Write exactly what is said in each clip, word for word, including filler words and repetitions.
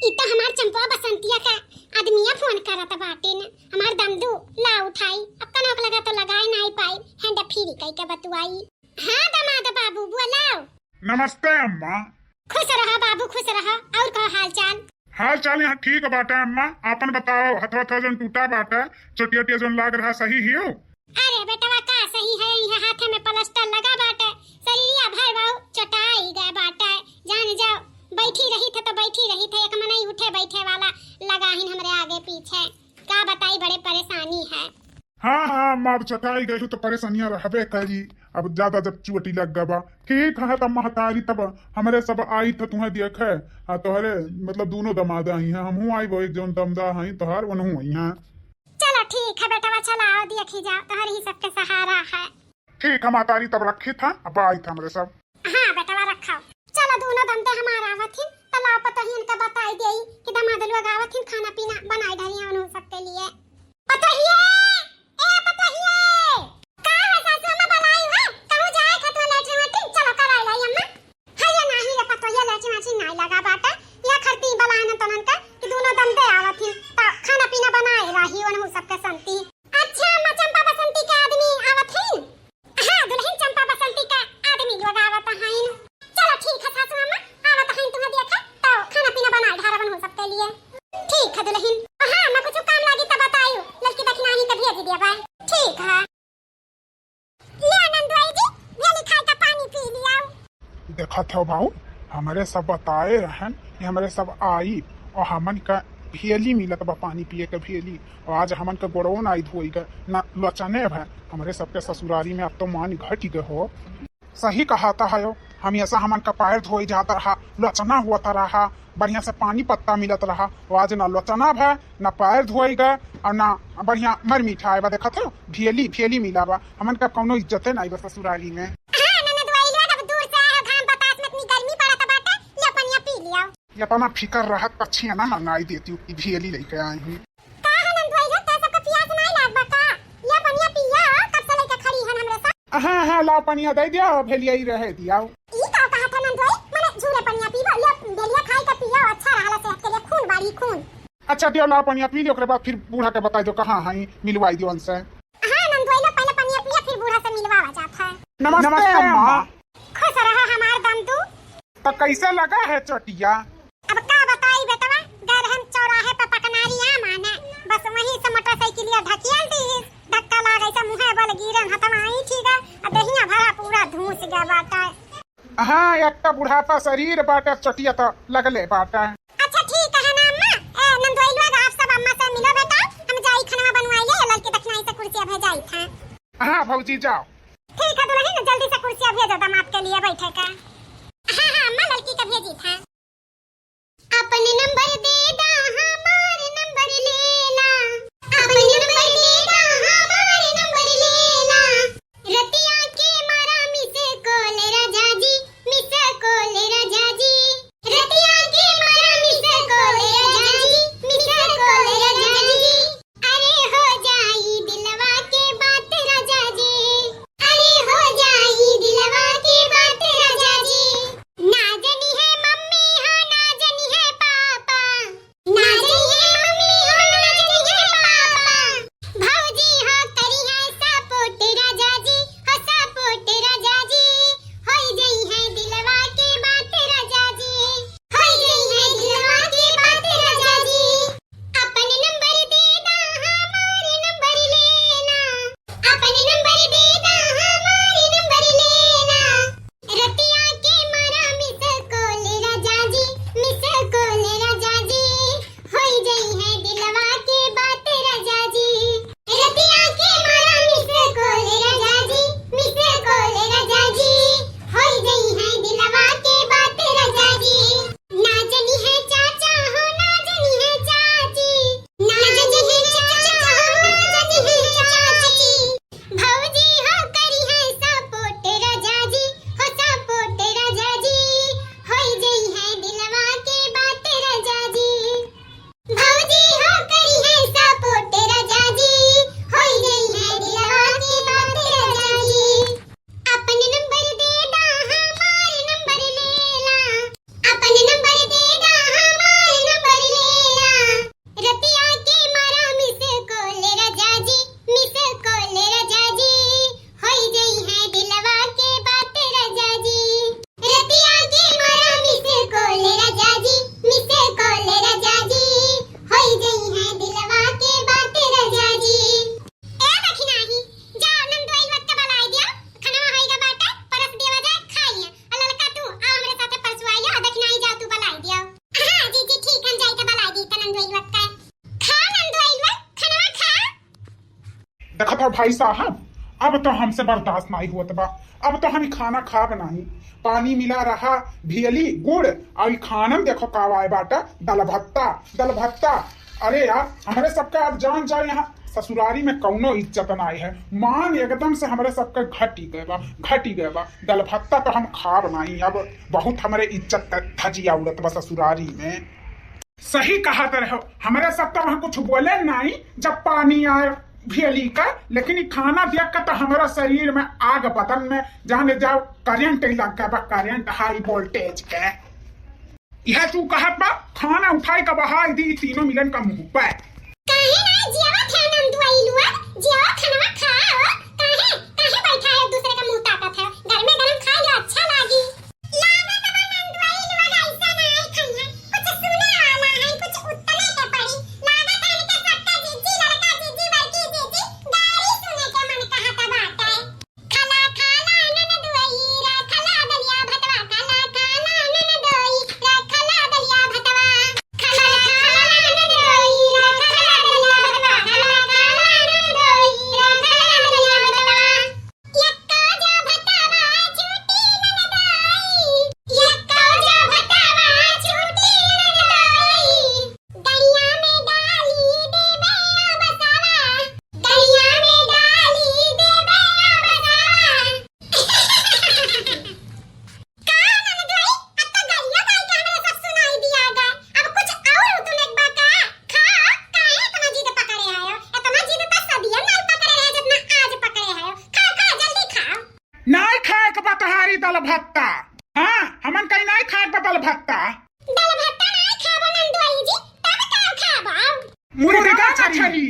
ई तो हमार चंपा बसंतिया का आदमिया फोन करत बाटे न, हमार दमदू ला उठाई, अब कनक लगा तो लगाए नाई पाई, हैंड फ्री कई के बतुआई। हाँ दमाद बाबू बोलाओ। नमस्ते अम्मा। खुश रहा बाबू, खुश रहा। और का हाल चाल? हाल चाल यहाँ ठीक बाटे अम्मा, आपन बताओ, हथवा हथवा जौन टूटा बाटे, चोटिया ओटिया जौन लाग रहा, सही हियो? अरे बेटवा का सही है, यहाँ हाथे में प्लास्टर लगा बाटे, शरीरिया भर बाऊ चोटाई गए बाटे, जान जाओ, बैठी रही थे तो बैठी रही थे, एक मनई उठे बैठे वाला लगा हिन हमरे आगे पीछे, का बताई बड़े परेशानी है। हाँ, हाँ, अम्मा, अब चटाई गई तो परेशानियां रहबे करी। अब ज्यादा जब चोटी लग गबा, ठीक है, तब महतारी तब हमरे सब आई थे तुहें देखे। हाँ, तोहरे मतलब दोनों दमाद आई हैं, हमहू आई, वो एक जौन दमदा हैं तोहार, वनहू आई हैं। चलो ठीक है बेटवा, चला आओ, देखी जाओ, तोहर ही सबके सहारा है। ठीक है महतारी, तब रखी था, अब आई थे हमरे सब। हाँ बेटवा रखा। चलो दोनों दमदे हमार आवत हिन, त लाओ पतोहियन का बताई देई कि दमाद लोग आवत हिन, खाना पीना बनाए डरिया उन्हों सबके लिए। पतोहिए, ए पतोहिए, का है सासू अम्मा बुलाई है? कहूँ जाए खतवा लैट्रिन वैट्रिन, चलो कराई लाई अम्मा। है ये नाही रे पतोहिए, लैट्रिन वैट्रिन नाही लगा बाटे, या खरती बलाए न तनन का कि दोनों दमदे आवत हिन, त खाना पीना बनाए रही उन्हों सबके संती। अच्छा अम्मा, चंपा बसंती के आदमी आवत हिन? हाँ दुल्हन, चंपा बसंती का आदमी लोग आवत हईन। चलो ठीक है सासू अम्मा, आवत हईन तुहें देखे, तो खाना पीना बनाए ढारवन हो सबके लिए। ठीक है दुल्हन। हाँ अम्मा, कुछ काम लागी तो बताइयो, ललकी दखिनाही के भेज दिया भाई। ठीक है। ले नंदुआई जी, भेली खाए का पानी पी लियाओ। देखत हो बाऊ, हमरे सब बताए रहन कि हमरे सब आई और हमन का भेली मिलत बा पानी पिए के भेली, और आज हमन का गोड़वो नाई धोई गए, ना लोचने भय। हमरे सबके ससुरारी में अब तो मान घट गए हो। सही कहा था हो, हमेशा हमन का पैर धोई जाता रहा, लोचना होता रहा, बढ़िया से पानी पत्ता मिलत रहा, और आज ना लोचना भय, ना पैर धोई गए, और ना बढ़िया मर मिठाई बा। देखत हो, भेली, भेली मिला बा, हमन का कौनो इज्जते नाई बा ससुरारी में। हाँ, ननदुआई लोग, अब दूर से आए हो, घाम बतास में इतनी गर्मी पड़त बाटे, ले पनिया पी लियाओ। ये अपना फिकर रहत, अच्छी है ना, मंगाई देती हूँ, ई भेली लेके आई हूँ। का है नंदुआई लोग, तोह सबका पियास नाई लाग बा का? ले पनिया पिया, कब से लेके खड़ी है हमरे साथ। हाँ, हाँ, लाओ पनिया दे दिया, भेलिया ही रहे दिया। ई का कहा था नंदुआई, मने झूरे पनिया पीबो, ले भेलिया खाई के पिया, अच्छा रहला सेहत के लिए, खून बाढ़ी, खून। अच्छा, दियो, लाओ पनिया पी लियो, ओकरे बाद फिर बूढ़ा के बताई दो कहाँ है, मिलवाई दियो उनसे। हाँ, नंदोई लोग पहले पनिया पिया, फिर बूढ़ा से मिलवावा जात है। नमस्ते, नमस्ते, अम्मा। अम्मा। खुश रहो हमार दमदू। तो कैसे लगा है चोटिया? अब का बताई बेटवा, गए रहन चौराहे पे पकनारी आम आने, बस वहीं से मोटरसाइकिलिया ढकियल दी, धक्का लागे से मुँहे बल गिरन, हथवा आई ठीक है, आ दहिया भरा पूरा धूस गया बाटा। हाँ, एक तो बुढ़ापा शरीर बाटे, चोटिया तो लगले बाटे। अच्छा ठीक है ना अम्मा। ए, नंदोई लोग आप सब अम्मा से मिलो बेटा, हम जाई खनवा बनवाई ले, ललकी दखिनाई से कुर्सिया भेजाई था। हाँ भौजी जाओ। ठीक है दुल्हन, जल्दी से कुर्सिया भेजो दामाद के लिए बैठे का। हाँ, हाँ अम्मा, ललकी का भेजी था। अपन नंबर दे दा, हमार नंबर ले ला। अपन नंबर दे दा, हमार नंबर ले ला। रतिया के मारा मिस कॉल राजा जी, मिस कॉल राजा जी। रतिया के मारा मिस कॉल राजा जी, मिस कॉल राजा जी। अरे हो जाई दिलवा के बात राजा जी, अरे हो जाई दिलवा के बात राजा जी। ना जनी है देखत हो भाई साहब, अब तो हमसे बर्दाश्त नाहीं होत बा। अब तो हम ई खाना खाब नाहीं। पानी मिला रहा, भियली, गुड़, और ई खाना में देखो का आए बाटा, दल भत्ता, दल भत्ता। अरे यार, हमरे सबका अब जान जाए, यहाँ ससुरारी में कौनो इज्जत नाहीं है, मान एकदम से हमरे सबका घटी गए बा, घटी गए बा। दल भत्ता तो हम खाब नाहीं, अब बहुत हमरे इज्जत क-, धजिया उड़त बा ससुरारी में। सही कहत रहो, हमरे सब तो वहाँ कुछ बोले नाहीं जब पानी आए भेली का, लेकिन ई खाना देख के तो हमरा शरीर में आग, बदन में जाने जाओ करंट ही लग गया बा, करंट high voltage के। यह तू कहत बा, खाना उठाई का बहाई दी तीनों मिलन का मुँह पे। काहे ना जियावा थे नंदुआई लुआ, जियावा खानवा खाओ, काहे, काहे बैठा है दूसरे का मुँह ताकत है, घर में गरम खाई लो अच्छा लागी। लागत बा नंदुआई लोग ऐसा नाहीं खइहैं। कुछ सुने वाला है, कुछ उत्तमे के पड़ी। लागत है इनके सबका जीजी, लड़का जीजी, बड़की जीजी गारी सुने के मन कहत बाटे। खला, खला ननदुआई रा, खला दलिया भतवा, खला, खला ननदुआई रा, खला दलिया भतवा। खला, खला ननदुआई रा, खला दलिया भतवा, खला, खला ननदुआई रा, खला दलिया भतवा। यक्का जा भतवा छूटी ननदोई, यक्का जा भतवा छूटी ननदोई। गलिया में डाली देबे ओ बसवा, गलिया में डाली देबे ओ बसवा। का ननदोई, अब तो गलिया गाय के हमरा सब सुनाई दिया गा। अब कुछ और तू लेके बा का? खा, काहे इतना जिद पकड़े आयो? इतना जिद तो सदियन नाहीं पकड़े रहे जितना आज पकड़े आयो। खा, खा, जल्दी खा। नाहीं खाए के बा तोहारी दल भत्ता। हाँ, हमन कहीं नाहीं खाए के बा दल भत्ता। दल भत्ता नाहीं खाबो नंदोई जी, तब का खाबो? मुर्गा मुर्गा मछरी। मछरी।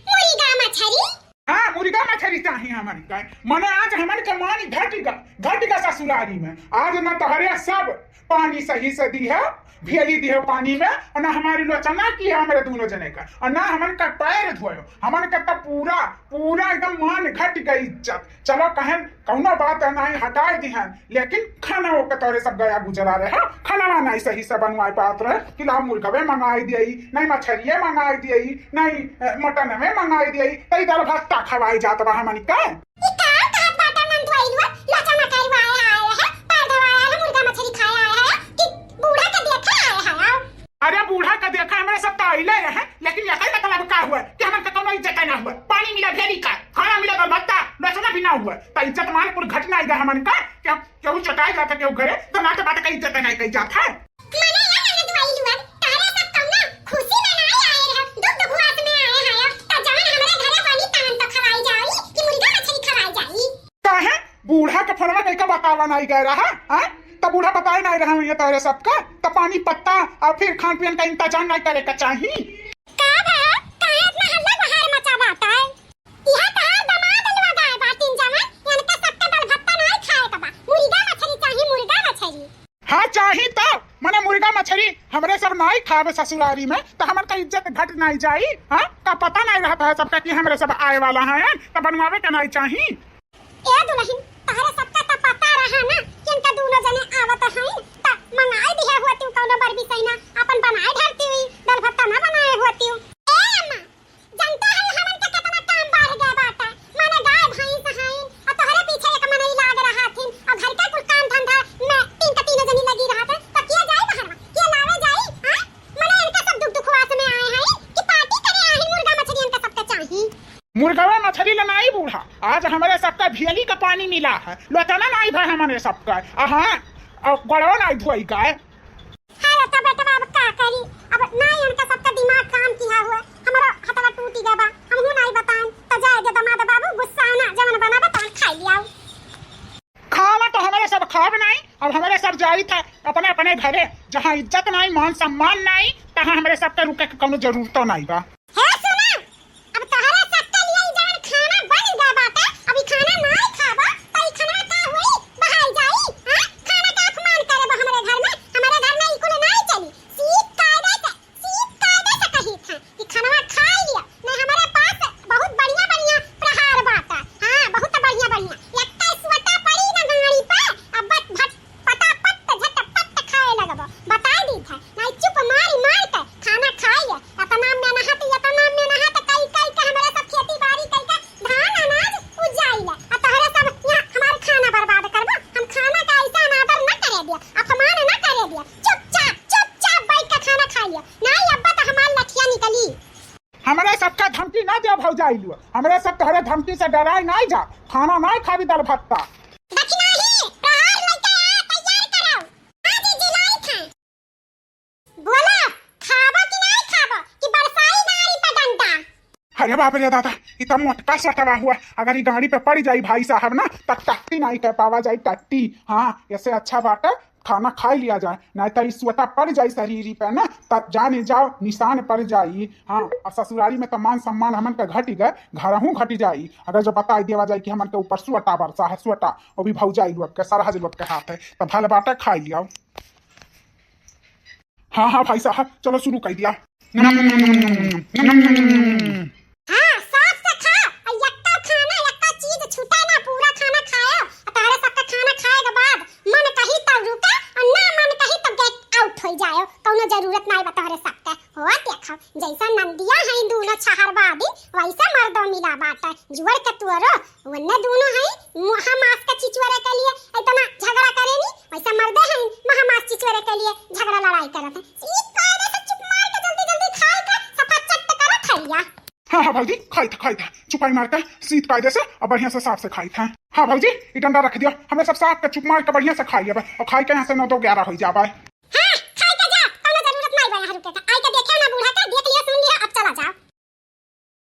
मुर्गा मछरी? हाँ, मुर्गा मछरी चाही हमन का। मने आज हमन के मान घट गा, घट गा ससुरारी में। आज न तोहरे सब पानी सही से दिहे, भेली दिहे पानी में, और न हमारी लोचना की हमरे दोनों जने का, और न हमन का पैर धोयो। हमन का तब पूरा, पूरा एकदम मान घट गई इज्जत। चलो कहन कौनो बात नाहीं, हटाए दिहन, लेकिन खाना ओके तोरे सब गया गुजरा रहे, हाँ? खाना नाहीं सही से बनवाए पात रहे कि लाओ मुर्गवे मंगाई दियई, नाहीं मछरिये मंगाई दियई, नाहीं, अ, मटनवे मंगाई दियई, तई दल भत्ता खवाई जात बा हमनी का। ई का कहत बाटा नंदुआई लुआ, लोचना करवाए आए है, पैर धोवाए आए है, मुर्गा मछरी खाए आए है कि बूढ़ा के देखे आए है? अरे बूढ़ा का देखा, हमरे सब तो अइले रहे, लेकिन यही मतलब का हुआ कि हमन का कौनो इज्जत ना हुआ। पानी मिला भेली का, खाना मिला दल भत्ता, लोचना भी ना हुआ, तो इज्जत मान कुल घट नाहीं गा हमन का। क्या केहू चटाई जाता केहू घरे, तो ना तो बात का इज्जत नाहीं कही जात है। मने या ननदुआई लुआ, तारे सब कौनो खुशी में नाहीं आए रहे, दुख दुखवास में आए हैं, तो जवन हमरे घरे बनी तवन तो खवाई जाई कि मुर्गा मछरी खवाई जाई। काहे? बूढ़ा के फोनवा कइके बतावा नाहीं गए रहा, हाँ? तब बूढ़ा बताए नाहीं रहा ये तोरे सबका, तब पानी पत्ता और फिर खान पियन का इंतजाम नाहीं करे का चाही। का बा? काहे इतना हल्ला गुहार मचा बाटा है? इहा तहार दमाद लोग आए बाटिन जवन, इनका सबका दल भत्ता नाहीं खाए का बा। मुर्गा मछरी चाही, मुर्गा मछरी। हाँ, चाही तो, मने मुर्गा मछरी हमरे सब नाहीं खाब ससुरारी में, तो हमन का इज्जत घट नाहीं जाई, हाँ? का पता नाहीं रहत है सबका कि हमरे सब आए वाला हैं, तो बनवावे के नाहीं चाही। ए दुलहिन, तहरे सबका त पता रहा ना कि इनका दूनो जने आवत हईन, त मंगाई दिहे होती कौनो बरबी सैना, अपन बनाए धरती हुई, दल भत्ता ना बनाए होती। ए अम्मा, जनता है हमन के कितना काम बढ़ गया बाटा, माने गाय भैंस हईन, और तोहरे पीछे एक मनई लाग रहा थिन, और घर का कुल काम धंधा में तीन का तीनों जनी लगी रहा थे, तो किया जाए बहरवा, किया लावे जाए, हाँ? मने इनका सब दुख दुखवास में आए हैं कि पार्टी करे आए हैं, मुर्गा मछली इनका सबका चाही। मुर्गवा मछरी ला नाई बूढ़ा, आज हमरे सबका भियली का पानी मिला है, लोचना नाई भय हमरे सबका। आ हाँ, और गोड़वा नाई धोई गए। हाँ रे, तब बेटवा अब का करी, अब नाई इनका सबका दिमाग काम किया हुआ, हमारा हथवा टूटी गवा, हमहू नाई बताएं, तो जाए दे दमाद बाबू, गुस्सा ना, जवन बना बताएं, खाई लियाओ। खाना तो हमरे सब खाब नाई, अब हमरे सब जाई था अपने अपने घरे, जहाँ इज्जत नाई, मान सम्मान नाई, तहाँ हमरे सबके रुके के कौनो जरूरतो नाई बा। हे सुना, अब तोहरे सबके लिए ई जवन खाना बन गया बाटे, अब ई खाना नाई खाबा, तो ई खाना का हुई? बहाई जाई, हाँ? खाना का अपमान करबो हमरे घर में? हमरे घर में ई कुल नाई चली। सीख कायदे से, सीख कायदे से कही था कि खाना खाई लिया, नहीं हमरे पास बहुत बढ़िया बढ़िया प्रहार बाटे, हाँ, बहुत बढ़िया बढ़िया। एक तो स्वता पड़ी ना गाड़ी पे, अब बस भट पटापट झटपट खाए लगबो, बताई दी था, नहीं चुप मारी मार के खाना खाई ले, अपना मेहनत ये नहीं, अब्बा तो हमार लठिया निकली। हमरे सबका धमकी ना दे भौजाई लोग, हमरे सब तोहरे धमकी से डराई नहीं जा। खाना नहीं खाबी, दाल भत्ता। दखिनाही, प्रहार लइके आ, तैयार करो। आज ही जिलाई थे। बोला, खाबो कि नहीं खाबो कि बरसाई नारी पे डंडा? अरे बाप रे दादा, ई त मोटका सटवा हुआ। अगर ई गाड़ी पे पड़ जाई भाई साहब ना, त टट्टी नहीं कर पावा जाई, टट्टी। हाँ, ऐसे अच्छा बाटे खाना खाई लिया जाए, नहीं तो ई सोटा पड़ जाई शरीर पे ना, तब जाने जाओ निशान पड़ जाई। हाँ, और ससुरारी में तो मान सम्मान हमन का घटी गए, घरहूँ घटी जाई। अगर जो बताई देवा जाए कि हमन के ऊपर सोटा बरसा है, सोटा, वो भी भौजाई लोग के, सरहज लोग के हाथ है, तब भले बाटे खाई लिया। हाँ हाँ भाई साहब, चलो शुरू कर दिया। हाँ, साफ से खा, और यक्का खाना, यक्का चीज छूटे ना, पूरा खाना खायो। और तारे सबका खाना खाए के बाद मन कही तब रुके, और ना मन कही तब गेट आउट हो जायो। कौनो जरूरत नहीं बा तोहरे सबके। हो देखो, जैसा नंदिया है दोनों छहरवादी, वैसा मर्दो मिला बाटे। जुअर के तुअरो, वन्ने दोनों है, मुहा मास के चिचुअरे के लिए इतना झगड़ा करेनी, वैसा मर्दे है, मुहा मास चिचुअरे के लिए झगड़ा लड़ाई करत है। ई कायदे से चुप मार के जल्दी जल्दी खाई के सफा चट करो खैया। हाँ हाँ भौजी, खाई था, खाई था, चुपाई मार के सीत कायदे से और बढ़िया से साफ से खाई था। हाँ भौजी, ई डंडा रख दियो, हमरे सब साफ के चुप मार के बढ़िया से खाई लेबे और खाई के यहाँ से नौ दो ग्यारह हो जाबे।